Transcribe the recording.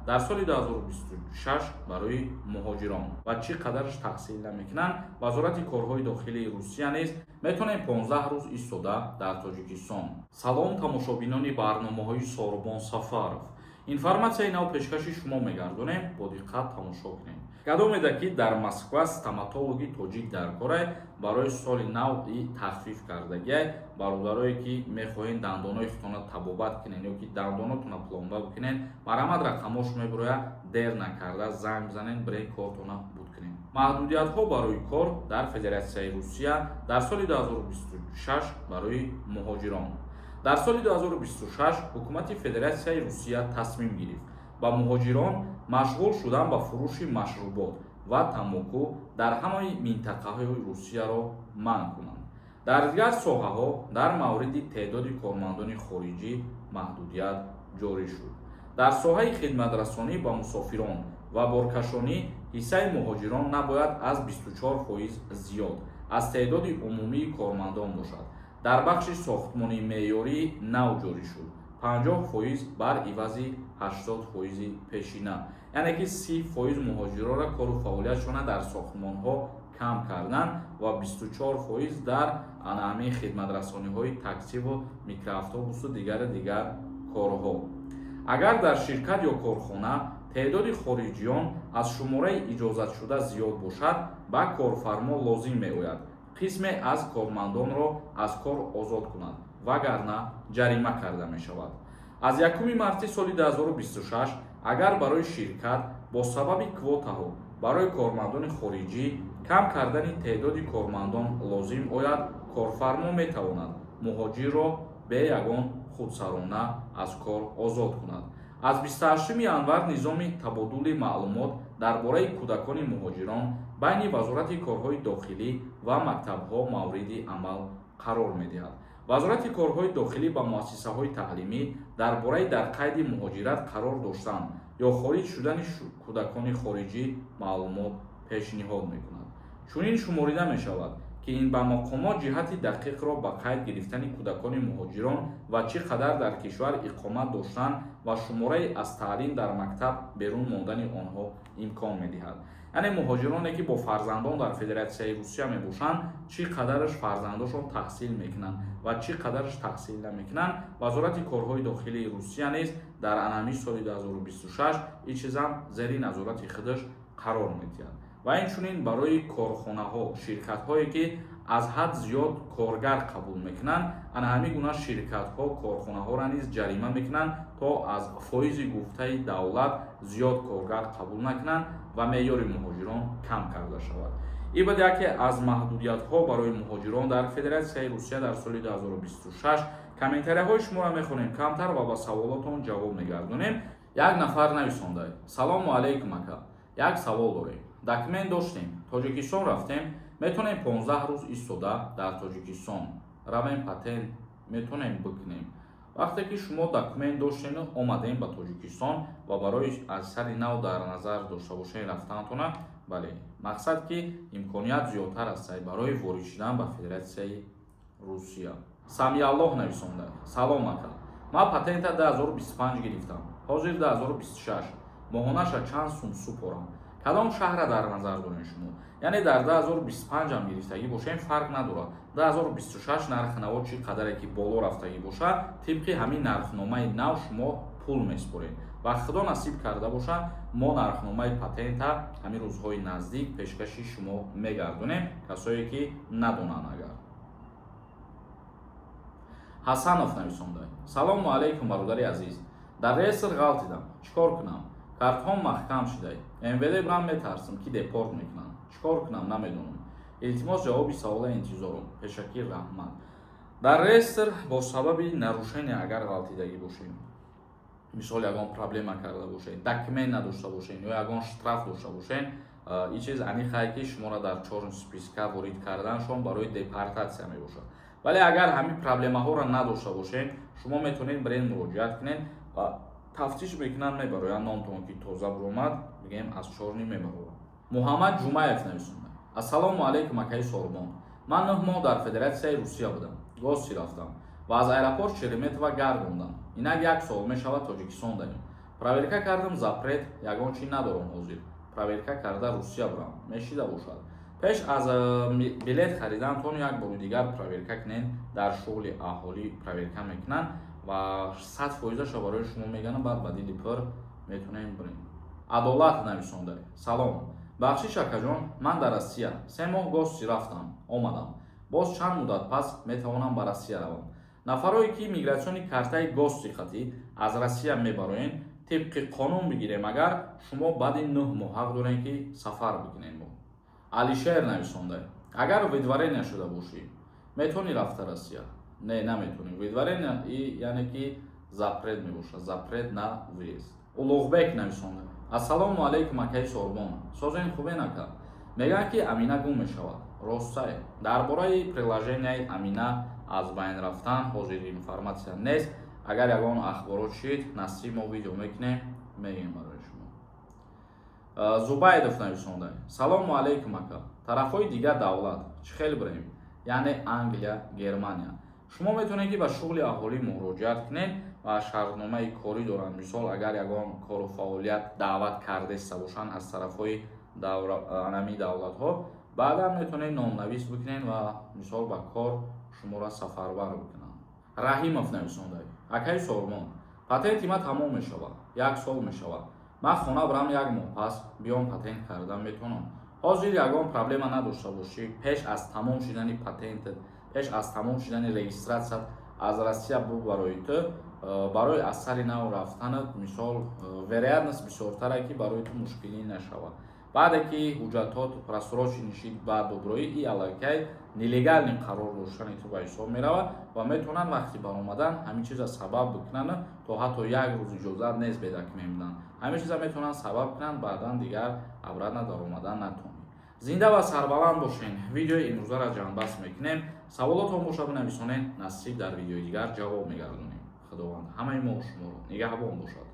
Дар соли 2026 барои муҳоҷирон ва чӣ қадарш таҳсил намекунанд, Вазорати корҳои дохилии Русия низ метавонем 15 рӯз истода дар Тоҷикистон. Салом, тамошобинони барномаҳои Сорбон Сафаров. Информатсияи нав пешкаши шумо мегардонем, бо диққат тамошо кунем. Кадомеда ки дар Москва стоматологи тоҷик дар корай, барои соли нав и тахфиф кардагиай. Бародарое ки мехоҳед дандонои худтона табобат кунен ё ки дандонотона пломба бикунен, марҳамат, рақамош мебурояд, дер накарда занг бизанен, бирен кортона буд кунем. Маҳдудиятҳо барои кор дар Федератсияи Русия дар соли 2026 барои муҳоҷирон. Дар соли 2026 ҳукумати Федератсияи Русия тасмим гирифт, ба муҳоҷирон машғул шудан ба фурӯши машрубот ва тамоку дар ҳамаи минтақаҳои Русияро манъ кунанд. Дар дигар соҳаҳо дар мавриди теъдоди кормандони хориҷӣ маҳдудият ҷорӣ шуд. Дар соҳаи хидматрасонӣ ба мусофирон ва боркашонӣ ҳиссаи муҳоҷирон набояд аз 24% зиёд аз теъдоди умумии кормандон бошад. Дар бахши сохтмонӣ меъёрии нав ҷорӣ шуд: 50% бар ивази 80 фоизи пешина, яъне ки 30% муҳоҷиронро кору фаъолиятшона дар сохтмонҳо кам кардан ва 24% дар ҳамин хидматрасониҳои таксиву микроавтобусу дигару дигар корҳо. Агар дар ширкат ё корхона теъдоди хориҷиён аз шумораи иҷозатшуда зиёд бошад, ба корфармо лозим меояд қисме аз кормандонро аз кор озод кунад, вагарна ҷарима карда мешавад. Аз 1 марти соли 2026, агар барои ширкат бо сабаби квотаҳо барои кормандони хориҷӣ кам кардани теъдоди кормандон лозим ояд, корфармо метавонад муҳоҷирро бе ягон худсарона аз кор озод кунад. Аз 28 январ низоми табодули маълумот дар бораи кӯдакони муҳоҷирон байни Вазорати корҳои дохилӣ ва мактабҳо мавриди амал қарор медиҳад. Вазорати корҳои дохилӣ ба муассисаҳои таълимӣ дар бораи дар қайди муҳоҷират қарор доштан ё хориҷ шудани кӯдакони хориҷӣ маълумот пешниҳод мекунад. Чунин шуморида мешавад, ки ин ба мақомот ҷиҳати дақиқро ба қайд гирифтани кӯдакони муҳоҷирон ва чӣ қадар дар кишвар иқомат доштан ва шумораи аз таълим дар мактаб берун мондани онҳо имкон медиҳад. Яъне муҳоҷироне ки бо фарзандон дар Федератсияи Русия мебошанд, чӣ қадараш фарзандошон таҳсил мекунанд ва чӣ қадараш таҳсил намекунанд, Вазорати корҳои дохилии Русия низ дар анами соли 2026 ин чизам зери назорати худаш қарор медиҳад. Ва инчунин барои корхонаҳо, ширкатҳое ки аз ҳад зиёд коргар қабул мекунанд, ана ҳамин гуна ширкатҳо, корхонаҳоро низ ҷарима мекунанд, то аз фоизи гуфтаи давлат зиёд коргар қабул накунанд ва меъёри муҳоҷирон кам карда шавад. Ин буд яке аз маҳдудиятҳо барои муҳоҷирон дар Федератсияи Русия дар соли 2026. Комментарияҳои шуморо мехонем камтар ва ба саволотон ҷавоб мегардонем. Як нафар нависонда: «Салому алайкум, ака, як савол дорем. Документ доштем, Тоҷикистон рафтем, метавонем 15 рӯз истода дар Тоҷикистон равем, патент метавонем бикунем?» Вақте ки шумо документ доштену омадем ба Тоҷикистон ва барои аз сари нав дар назар дошта бошед рафтанатона, бале, мақсад ки имконият зиёдтар аст барои ворид шудан ба Федератсияи Русия. Самиаллоҳ нависонда: «Салом, ака, ман патента 2025 гирифтам, ҳозир 2026, моҳонаша чанд сум супорам? Кадом шаҳра дар назар дорем шумо?» Яъне дар 2025 ам гирифтагӣ бошем, фарқ надорад. 2026 нархи наво чӣ қадаре ки боло рафтагӣ бошад, тибқи ҳамин нархномаи нав шумо пул меспоред. Ва Худо насиб карда бошад, мо нархномаи патента ҳамин рӯзҳои наздик пешкаши шумо мегардонем, касое ки надонанд агар. Ҳасанов нависонда: «Салому алайкум, бародари азиз, дар реестр ғалтидам, чӣ кор кунам? Картҳом маҳкам шудай, МВД брам, метарсам, ки депорт мекунанд. Чӣ кор кунам, намедонам. Илтимос, ҷавоби савола интизорум. Пешакӣ раҳмат.» Дар реестр бо сабаби нарушение агар ғалтидагӣ бошем, мисол, ягон проблема карда бошед, документ надошта бошед ё ягон штраф дошта бошед, ин чиз аниқае, ки шуморо дар чёрный списка ворид карданшон барои депортатсия мебошад. Вале агар ҳамин проблемаҳоро надошта бошед, шумо метавонед бирен муроҷиат кунед ва тафтиш мекунанд, мебароянд, номтон ки тоза буромад, бигем, аз чёрный мебароранд. Муҳаммад Ҷумаев нависонда: «Ассалому алайкум, акаи Сорбон, ман 9 моҳ дар Федератсияи Русия будам, гости рафтам ва аз аэропорт Шереметьево гардондам. Инак як сол мешавад, Тоҷикистон даем. Проверка кардам, запрет ягон чи надорам. Ҳозир проверка карда Русия бурам, мешида бошад. Пеш аз билет харидантон як бори дигар проверка кунед. Дар шуғли аҳолӣ проверка мекунанд ва 100 фоизаша барои шумо мегӯянд, баъд ба дили пур метонем бирем. Адолат нависонда: «Салом, бахшиш, акаҷон, ман дар Россия 3 моҳ гости рафтам, омадам. Боз чанд муддат пас метавонам ба Россия равам?» Нафарое ки миграционный картаи гости қатӣ аз Россия мебароен, тибқи қонун бигирем, агар шумо баъди 9 моҳ ҳақ дорем, ки сафар бикунем. Алишер нависонда: «Агар выдворение шуда бошӣ, метавонӣ рафта Россия?» Не, наметавонӣ. Выдворение яъне ки запрет мебошад, запрет на въезд. Улуғбек нависонда: «Ассалому алайкум, акаи Сорбон, созен, хубен, ака? Мегӯянд, ки Амина гум мешавад, ростае?» Дар бораи приложенияи Амина аз байн рафтан ҳозир информатсия нест. Агар ягон ахборот шид, насиб, мо видео мекунем, мегӯем барои шумо. Зубайдов нависонда: «Салому алайкум, ака, тарафҳои дигар давлат чӣ хел бирем, яъне Англия, Германия?» Шумо метавонед, ки ба шуғли аҳолӣ муроҷиат кунед ва шартномаи корӣ доранд. Мисол, агар ягон кору фаъолият даъват кардаиста бошанд аз тарафҳои анами давлатҳо, баъдан метавонед номнавис бикунед ва мисол ба кор шуморо сафарбар бикунанд. Раҳимов нависонда: «Акаи Сормон, патенти ман тамом мешавад, як сол мешавад. Ман хона бирам, як моҳ пас биём, патент кардан метавонам?» Ҳозир ягон проблема надошта бошӣ, пеш аз тамом шудани патентат, пеш аз тамом шудани регистратсият аз Россия бубарои ту, барои аз сари нав рафтанат, мисол, вероятность бисёртаре, ки барои ту мушкилӣ нашавад. Баъде ки ҳуҷҷатҳот просроченный шид, баъд буброӣ, и аллакай нелегальный қарор доштани ту ба ҳисоб меравад ва метавонанд вақти баромадан ҳамин чиза сабаб бикунанд. То ҳатто як рӯз иҷозат нест бе документ будан. Ҳамин чиза метавонанд сабаб кунанд, баъдан дигар обратно даромадан натонӣ. Зинда ва сарбаланд бошен. Видеои имрӯзаро ҷамъбаст мекунем. Саволотон боша, бинависонед, насиб, дар видеои дигар ҷавоб мегардонем. Худованд ҳамаи мо шуморо нигаҳбон бошад.